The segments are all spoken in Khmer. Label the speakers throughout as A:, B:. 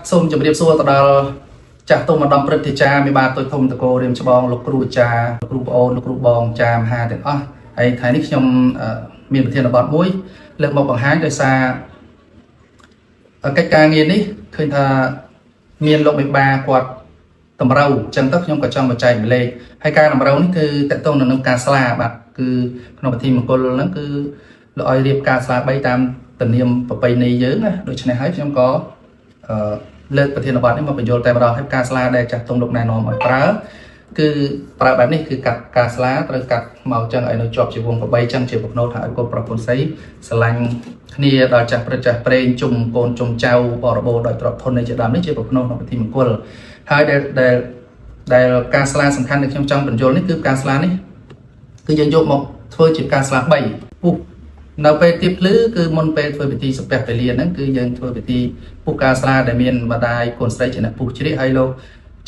A: សូមជម្រាបសួរទៅដល់ចាស់ទុំឧត្តមព្រឹទ្ធាចារ្យមេបាតូចធំតកោរៀមច្បងលោកគ្រូអាចារ្យលោកគ្រូប្អូនលោកគ្រូបងចាមហាទាំងអស់ហើយថ្ងៃនេះខ្ញុំមានប្រធានបទមួយលើកមកបង្ហាញដោយសារកិច្ចការងារនេះឃើញថាមានលោកមេបាគាត់តម្រូវអញ្ចឹងទៅខ្ញុំក៏ចង់បញ្ចែកម្លែកហើយការតម្រូវនេះគឺតកតងនៅនឹងការស្លាបាទគឺក្នុងពិធីមង្គលហ្នឹងគឺលោកឲ្យរៀបការស្លា3តាមទំនៀមប្រពៃណីយើងណាដូច្នេះហើយខ្ញុំក៏លើកប្រធានបទនេះមកបញ្យល់តែម្ដងហើយការស្លាដែលចាស់ទុំលោកណែនាំឲ្យប្រើគឺប្រើបែបនេះគឺកាត់ការស្លាត្រូវកាត់មកចឹងឲ្យនៅជាប់ជាវងក្របីចឹងជាប្រណូតថាឲ្យកូនប្រុសកូនស្រីស្រឡាញ់គ្នាដល់ចាស់ព្រឹទ្ធចាស់ព្រេងជុំកូនជុំចៅបរិបូរដោយទ្រព្យធននៃជាដើមនេះជាប្រណូតក្នុងពិធីមង្គលហើយដែលដែលដែលការស្លាសំខាន់ដែលខ្ញុំចង់បញ្យល់នេះគឺការស្លានេះគឺយើងយកមកធ្វើជាការស្លា3ពុះនៅពេលទៀបភ្លឺគឺមុនពេលធ្វើពិធីសំពះពលាហ្នឹងគឺយើងធ្វើពិធីពុះការស្លាដែលមានម្ដាយកូនស្រីជាអ្នកពុះជ្រៀកហើយលោក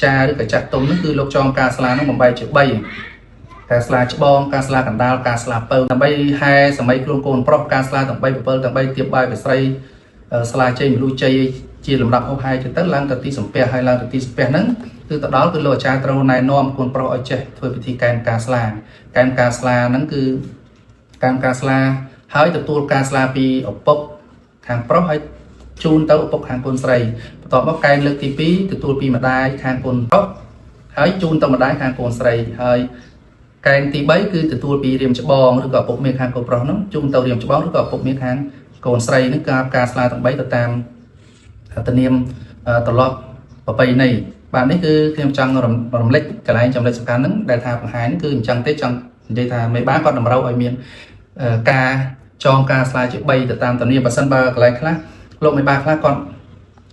A: ចាឬក៏ចាស់ទុំហ្នឹងគឺលោកចងការស្លាហ្នឹងបំបែកជា3ការស្លាច្បងការស្លាកណ្ដាលការស្លាពៅដើម្បីហែសម័យខ្លួនកូនប្រុសការស្លាទាំង3 7ទាំង3ទៀបបាយបស្រីស្លាជ័យមលុជ័យជាលំដាប់ហោហែទៅទៅឡើងទៅទីសំពះហើយឡើងទៅទីសំពះហ្នឹងគឺទៅដល់គឺលោកអាចារ្យត្រូវណែនាំកូនប្រុសឲ្យចេះធ្វើពិធីកែនការស្លាកែនការស្លាហ្នឹងគឺកែនការស្លាហើយទទួលការស្លាពីឪពុកខាងប្រុសហើយជូនទៅឪពុកខាងកូនស្រីបន្ទាប់មកកែនលើកទី2ទទួលពីម្ដាយខាងកូនប្រុសហើយជូនទៅម្ដាយខាងកូនស្រីហើយកែនទី3គឺទទួលពីរៀមច្បងឬក៏ឪពុកមាខាងកូនប្រុសហ្នឹងជូនទៅរៀមច្បងឬក៏ឪពុកមាខាងកូនស្រីហ្នឹងការស្លាទាំង3ទៅតាមទំនៀមត្រឡប់ប្រពៃណីបាទនេះគឺខ្ញុំចង់រំលេចកន្លែងចំណុចសំខាន់ហ្នឹងដែលថាបង្ហាញគឺអញ្ចឹងទេចង់និយាយថាមេបាគាត់តម្រូវឲ្យមានការចងការស្លាជា3ទៅតាមទំនៀមបើសិនបើកន្លែងខ្លះលោកមេបាខ្លះគាត់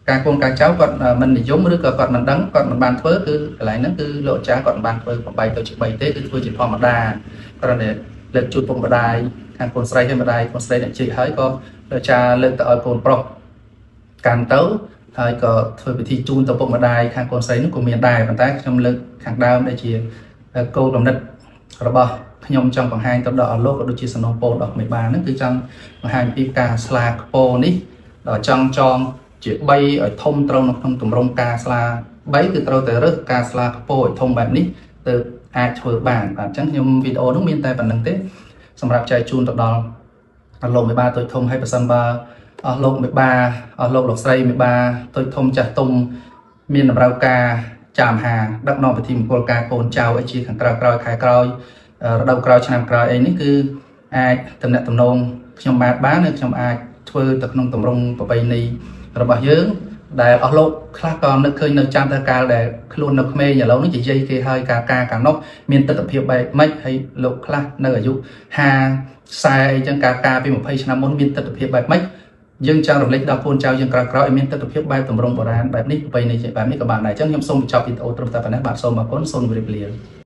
A: ការកូនការចៅគាត់មិននិយមឬក៏គាត់មិនដឹងគាត់មិនបានធ្វើគឺកន្លែងហ្នឹងគឺលោកអាចារ្យគាត់មិនបានធ្វើបំបីទៅជា3ទេគឺធ្វើជាធម្មតាគ្រាន់តែលើកជូនពុកម្ដាយខាងកូនស្រីហើយម្ដាយកូនស្រីអ្នកជិះហើយក៏លោកអាចារ្យលើកទៅឲ្យកូនប្រុសកាន់ទៅហើយក៏ធ្វើពិធីជូនទៅពុកម្ដាយខាងកូនស្រីនោះក៏មានដែរប៉ុន្តែខ្ញុំលើកខាងដើមដែលជាគោលគំនិតរបស់ខ្ញុំចង់បង្ហាញទៅដល់អស់លោកក៏ដូចជាសំណូមពរដល់មេបាហ្នឹងគឺចង់បង្ហាញពីការស្លាខ្ពោនេះដល់ចង់ចងជា3ឲ្យធំត្រូវនៅក្នុងទម្រង់ការស្លា3គឺត្រូវតែរើសការស្លាខ្ពោឲ្យធំបែបនេះទៅអាចធ្វើបានបាទអញ្ចឹងខ្ញុំវីដេអូនោះមានតែប៉ុណ្្នឹងទេសម្រាប់ចែកជូនទៅដល់អស់លោកមេបាតូចធំហើយប្រសិនបើអស់លោកមេបាអស់លោកលោកស្រីមេបាតូចធំចាស់ទុំមានតម្រូវការចាមហាដឹកនាំពិធីមង្គលការកូនចៅឲ្យជាខាងក្រៅក្រោយខែក្រោយរដូវក្រោយឆ្នាំក្រោយអីនេះគឺអាចតំណាក់តំណងខ្ញុំបាទបានឬខ្ញុំអាចធ្វើទៅក្នុងទម្រង់ប្រពៃណីរបស់យើងដែលអស់លោកខ្លះក៏នឹកឃើញនៅចាំទៅកាលដែលខ្លួននៅក្មេងឥឡូវនេះនិយាយគេហើយកាលកាលនោះមានទិដ្ឋភាពបែបម៉េចហើយលោកខ្លះនៅអាយុ50 40អីចឹងកាលពី20ឆ្នាំមុនមានទិដ្ឋភាពបែបម៉េចយើងចង់រំលេចដល់កូនចៅយើងក្រោយៗឲ្យមានទិដ្ឋភាពបែបទម្រង់បុរាណបែបនេះប្រពៃណីបែបនេះក៏បានដែរអញ្ចឹងខ្ញុំសូមបញ្ចប់វីដេអូត្រឹមតែប៉ុណ្ណេះបាទសូមអរគុណសូមជម្រាបលា